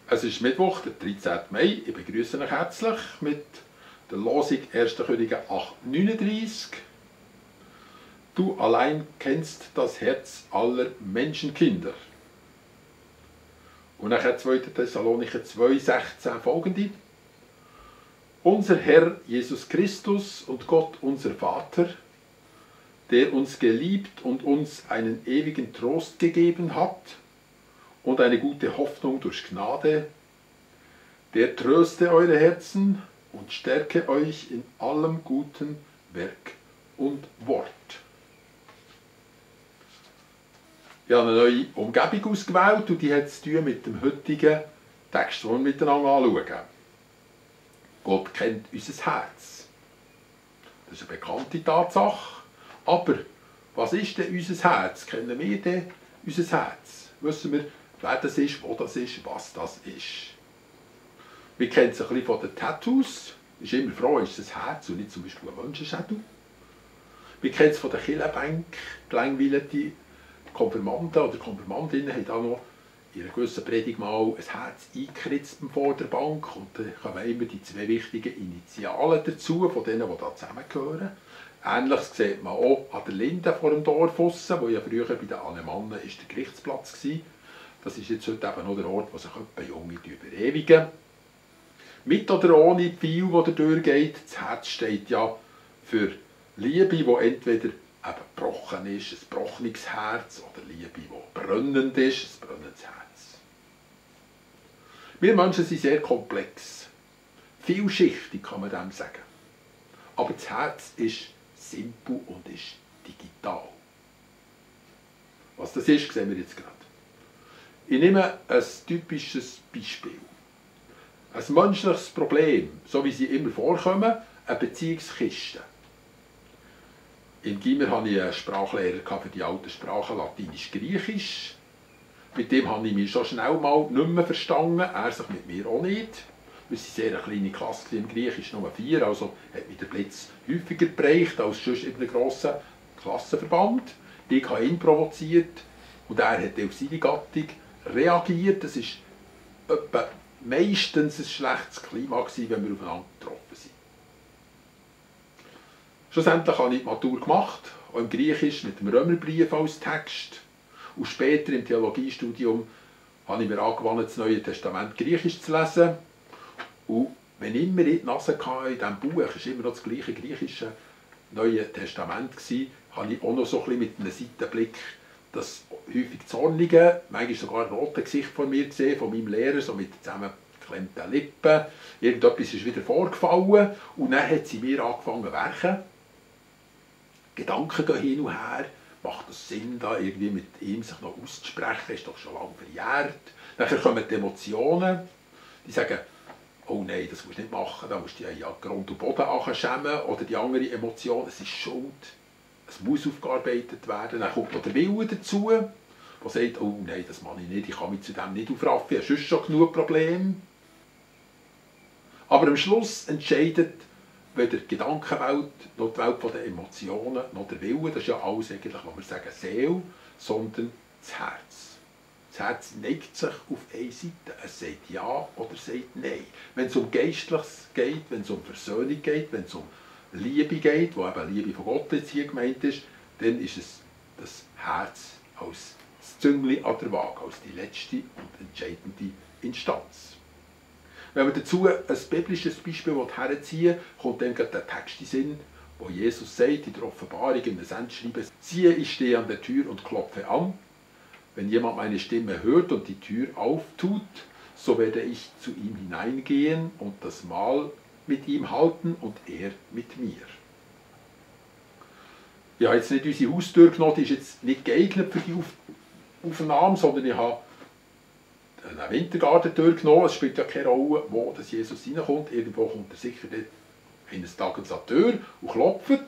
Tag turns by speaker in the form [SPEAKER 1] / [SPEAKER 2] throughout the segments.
[SPEAKER 1] Es ist Mittwoch, der 13. Mai. Ich begrüße euch herzlich mit der Losung 1. Könige 8,39. Du allein kennst das Herz aller Menschenkinder. Und nachher 2. Thessalonicher 2,16 folgende. Unser Herr Jesus Christus und Gott, unser Vater, der uns geliebt und uns einen ewigen Trost gegeben hat und eine gute Hoffnung durch Gnade, der tröste eure Herzen und stärke euch in allem guten Werk und Wort. Ich habe eine neue Umgebung ausgewählt und die hat zu tun mit dem heutigen Text, den wir miteinander anschauen. Gott kennt unser Herz. Das ist eine bekannte Tatsache. Aber was ist denn unser Herz? Kennen wir denn unser Herz? Wissen wir, wer das ist, wo das ist, was das ist? Wir kennen es ein bisschen von den Tattoos. Ist immer froh, ist es ein Herz und nicht zum Beispiel ein Menschenschädel. Wir kennen es von den Kirchenbänken, gelangweilte Konfirmanden oder Konfirmandinnen haben auch noch in einer gewissen Predigt mal ein Herz eingekritzt vor der Bank und dann kommen immer die zwei wichtigen Initialen dazu, von denen, die da zusammengehören. Ähnliches sieht man auch an der Linde vor dem Dorf aussen, wo ja früher bei den Alemannen der Gerichtsplatz war. Das ist jetzt heute eben noch der Ort, wo sich etwa Junge verewigen. Mit oder ohne Pfeil, der durchgeht, das Herz steht ja für Liebe, die entweder eben gebrochen ist, ein gebrochenes Herz, oder Liebe, die brennend ist, ein brennendes Herz. Wir Menschen sind sehr komplex, vielschichtig kann man dem sagen. Aber das Herz ist simpel und ist digital. Was das ist, sehen wir jetzt gerade. Ich nehme ein typisches Beispiel. Ein menschliches Problem, so wie sie immer vorkommen, eine Beziehungskiste. Im Gimmer hatte ich einen Sprachlehrer für die alten Sprachen Latinisch-Griechisch. Mit dem habe ich mich schon schnell mal nicht mehr verstanden, er sich mit mir auch nicht. Wir waren eine sehr kleine Klasse im Griechisch, nur 4, also hat mich der Blitz häufiger geprägt als sonst in einem grossen Klassenverband. Ich habe ihn provoziert und er hat auf seine Gattung reagiert. Es war etwa meistens ein schlechtes Klima, wenn wir aufeinander getroffen sind. Schlussendlich habe ich die Matur gemacht, auch im Griechisch mit dem Römerbrief als Text. Und später im Theologiestudium habe ich mir angewandt, das Neue Testament Griechisch zu lesen. Und wenn ich immer in die Nase hatte, in diesem Buch, es war immer noch das gleiche griechische Neue Testament, habe ich auch noch so ein bisschen mit einem Seitenblick das häufig zornige, manchmal sogar rote Gesicht von mir gesehen, von meinem Lehrer, so mit zusammengeklemmten Lippen. Irgendetwas ist wieder vorgefallen und dann hat sie mir angefangen zu werken. Gedanken gehen hin und her. Macht es Sinn, da irgendwie mit ihm sich noch auszusprechen? Ist doch schon lange verjährt. Dann kommen die Emotionen. Die sagen, oh nein, das musst du nicht machen, da musst du ja Grund und Boden schämen. Oder die andere Emotion, es ist Schuld. Es muss aufgearbeitet werden. Dann kommt noch der Wille dazu, der sagt, oh nein, das mache ich nicht, ich kann mich zu dem nicht aufraffen, ich habe sonst schon genug Probleme. Aber am Schluss entscheidet weder die Gedankenwelt, noch die Welt der Emotionen, noch der Wille, das ist ja alles eigentlich, was wir sagen, Seele, sondern das Herz. Das Herz neigt sich auf eine Seite. Es sagt Ja oder sagt Nein. Wenn es um Geistliches geht, wenn es um Versöhnung geht, wenn es um Liebe geht, wo eben Liebe von Gott jetzt hier gemeint ist, dann ist es das Herz als das Züngli an der Waage, als die letzte und entscheidende Instanz. Wenn wir dazu ein biblisches Beispiel herziehen will, kommt dann gerade der Text in den Sinn, wo Jesus sagt in der Offenbarung, in einem Sendschreiben, siehe, ich stehe an der Tür und klopfe an. Wenn jemand meine Stimme hört und die Tür auftut, so werde ich zu ihm hineingehen und das Mahl mit ihm halten und er mit mir. Ich habe jetzt nicht unsere Haustür genommen, die ist jetzt nicht geeignet für die Aufnahme, sondern ich habe eine Wintergartentür genommen. Es spielt ja keine Rolle, wo das Jesus reinkommt. Irgendwo kommt er sicher eines Tages an die Tür und klopft.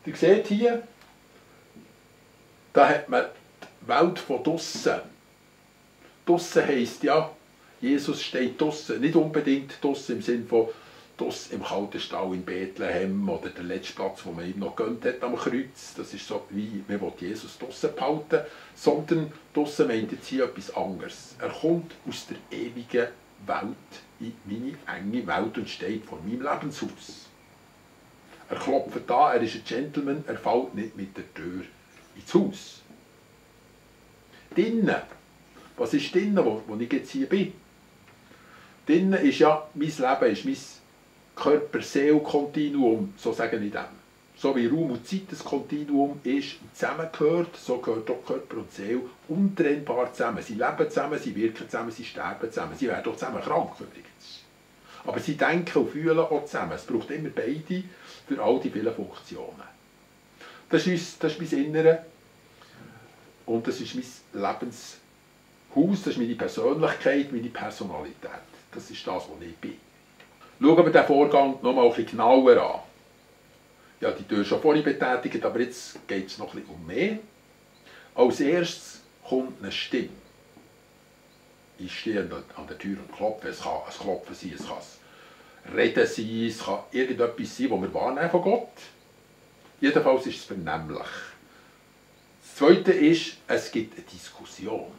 [SPEAKER 1] Ihr seht hier, da hat man die Welt von draussen. Draussen heisst ja, Jesus steht draussen. Nicht unbedingt draussen im Sinne von draussen im kalten Stall in Bethlehem oder der letzte Platz, wo man ihm noch gönnt hat am Kreuz. Das ist so, wie man will Jesus draussen behalten, sondern draussen meint jetzt hier etwas anderes. Er kommt aus der ewigen Welt in meine enge Welt und steht vor meinem Lebenshaus. Er klopft an, er ist ein Gentleman, er fällt nicht mit der Tür ins Haus. Drinnen, was ist drinnen, wo ich jetzt hier bin? Drinnen ist ja mein Leben, ist mein Körper-Seele-Kontinuum, so sagen ich dem. So wie Raum und Zeit das Kontinuum ist und zusammengehört, so gehört auch Körper und Seele untrennbar zusammen. Sie leben zusammen, sie wirken zusammen, sie sterben zusammen. Sie werden auch zusammen krank übrigens. Aber sie denken und fühlen auch zusammen. Es braucht immer beide für all die vielen Funktionen. Das ist mein Innere und das ist mein Lebenshaus, das ist meine Persönlichkeit, meine Personalität. Das ist das, was ich bin. Schauen wir den Vorgang noch mal ein bisschen genauer an. Ja, die Tür schon vorhin betätigt, aber jetzt geht es noch ein bisschen um mehr. Als erstes kommt eine Stimme. Ich stehe an der Tür und klopfe. Es kann ein Klopfen sein, es kann ein Reden sein, es kann irgendetwas sein, das wir wahrnehmen von Gott. Jedenfalls ist es vernehmlich. Das Zweite ist, es gibt eine Diskussion.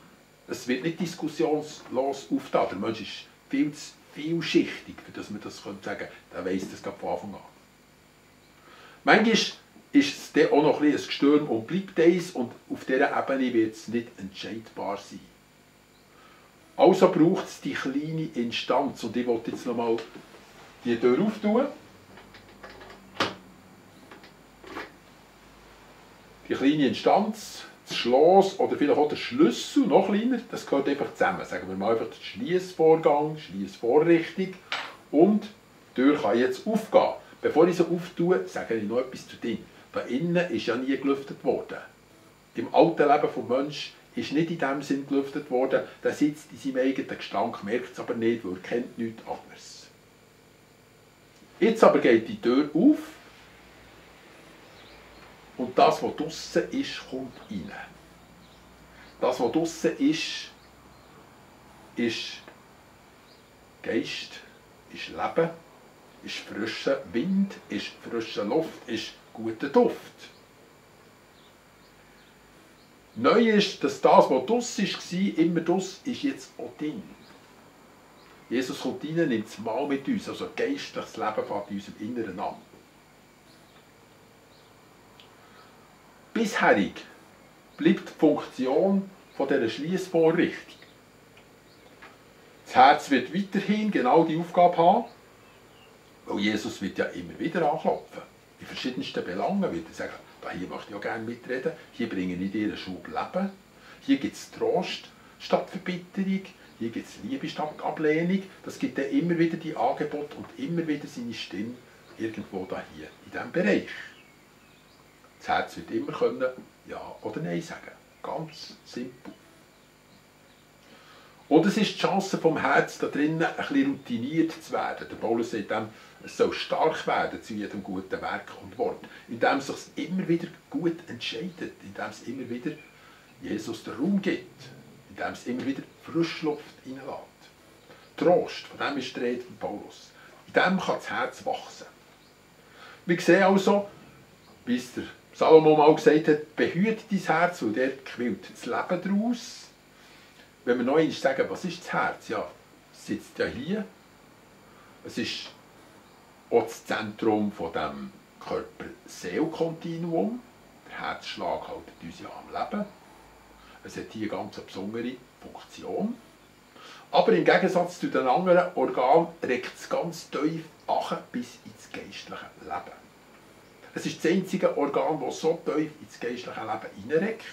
[SPEAKER 1] Es wird nicht diskussionslos aufgetan. Der Mensch ist viel zu vielschichtig, für das man das sagen könnte. Der weiss das von Anfang an. Manchmal ist es dann auch noch ein Gestürm und bleibt eins und auf dieser Ebene wird es nicht entscheidbar sein. Also braucht es die kleine Instanz und ich will jetzt noch mal die Tür auftun. Die kleine Instanz, das Schloss oder vielleicht auch der Schlüssel, noch kleiner, das gehört einfach zusammen. Sagen wir mal einfach der Schliessvorgang, Schliessvorrichtung und die Tür kann jetzt aufgehen. Bevor ich sie auftue, sage ich noch etwas zu dir. Da innen ist ja nie gelüftet worden. Im alten Leben des Menschen ist nicht in dem Sinn gelüftet worden. Der sitzt in seinem eigenen Gestank, merkt es aber nicht, weil er kennt nichts anderes. Jetzt aber geht die Tür auf und das, was draussen ist, kommt rein. Das, was draussen ist Geist, ist Leben, ist frischer Wind, ist frische Luft, ist guter Duft. Neu ist, dass das, was draussen war, immer draussen ist jetzt auch drin. Jesus kommt rein, nimmt das Mahl mit uns, also geistliches Leben fängt in unserem Inneren an. Bisherig bleibt die Funktion von dieser Schliessvorrichtung. Das Herz wird weiterhin genau die Aufgabe haben, weil Jesus wird ja immer wieder anklopfen. In verschiedensten Belangen wird er sagen, hier möchte ich auch gerne mitreden, hier bringe ich dir einen Schub Leben, hier gibt es Trost statt Verbitterung, hier gibt es Liebe statt Ablehnung. Das gibt dann immer wieder die Angebote und immer wieder seine Stimme irgendwo da hier in diesem Bereich. Das Herz wird immer können Ja oder Nein sagen. Ganz simpel. Und es ist die Chance vom Herz, da drinnen ein bisschen routiniert zu werden. Der Paulus sagt dem, es soll stark werden zu jedem guten Werk und Wort. Indem es sich immer wieder gut entscheidet. Indem es immer wieder Jesus den Raum gibt. Indem es immer wieder Frischluft reinlässt. Trost, von dem ist die Rede von Paulus. In dem kann das Herz wachsen. Wir sehen also, wie es der Salomo mal gesagt hat, behüte dein Herz, weil dort quillt das Leben daraus. Wenn wir noch einmal sagen, was ist das Herz? Ja, es sitzt ja hier. Es ist auch das Zentrum von dem Körper-Seele-Kontinuum. Der Herzschlag hält uns ja am Leben. Es hat hier eine ganz besondere Funktion. Aber im Gegensatz zu den anderen Organen regt es ganz tief an bis ins geistliche Leben. Es ist das einzige Organ, das so tief ins geistliche Leben hineinregt,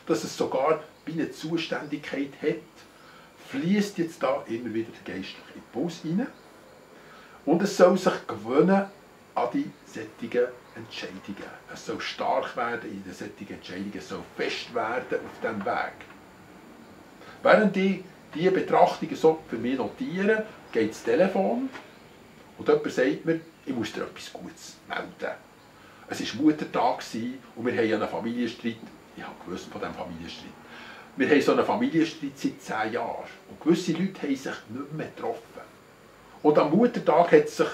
[SPEAKER 1] dass es sogar wie eine Zuständigkeit hat, fließt jetzt da immer wieder der geistliche Impuls hinein. Und es soll sich gewöhnen an die solchen Entscheidungen. Es soll stark werden in den solchen Entscheidungen, es soll fest werden auf diesem Weg. Während ich diese Betrachtungen so für mich notiere, geht das Telefon und jemand sagt mir, ich muss dir etwas Gutes melden. Es war Muttertag und wir haben einen Familienstreit. Ich habe gewusst von diesem Familienstreit. Wir haben so einen Familienstreit seit 10 Jahren. Und gewisse Leute haben sich nicht mehr getroffen. Und am Muttertag hat sich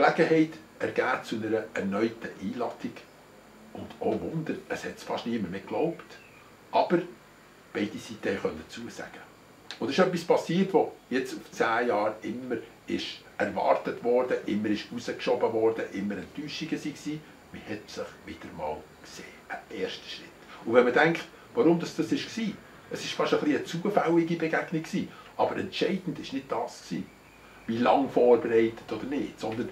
[SPEAKER 1] Gelegenheit ergeben zu einer erneuten Einladung. Und oh Wunder, es hat fast niemand mehr geglaubt. Aber beide Seiten können zusagen. Und es ist etwas passiert, was jetzt auf 10 Jahre immer ist erwartet wurde, immer ist rausgeschoben wurde, immer Enttäuschungen waren. Man hat sich wieder mal gesehen. Ein erster Schritt. Und wenn man denkt, warum das war, es war fast eine zufällige Begegnung. Aber entscheidend war nicht das, wie lange vorbereitet oder nicht, sondern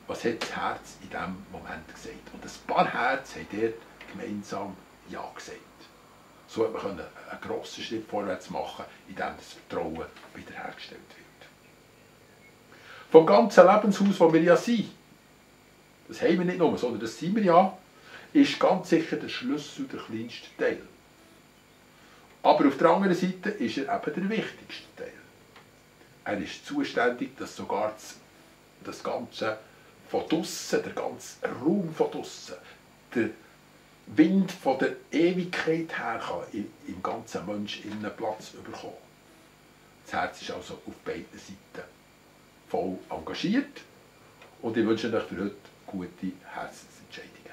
[SPEAKER 1] was hat das Herz in diesem Moment gesagt. Und ein paar Herzen haben dort gemeinsam Ja gesagt. So hat man einen grossen Schritt vorwärts machen, indem das Vertrauen wiederhergestellt wird. Vom ganzen Lebenshaus, wo wir ja sind, das haben wir nicht nur, sondern das sind wir ja, ist ganz sicher der Schlüssel der kleinste Teil. Aber auf der anderen Seite ist er eben der wichtigste Teil. Er ist zuständig, dass sogar das Ganze von draussen, der ganze Raum von draussen, der Wind von der Ewigkeit her kann im ganzen Menschen innen Platz bekommen. Das Herz ist also auf beiden Seiten voll engagiert und ich wünsche euch für heute gute Herzensentscheidungen.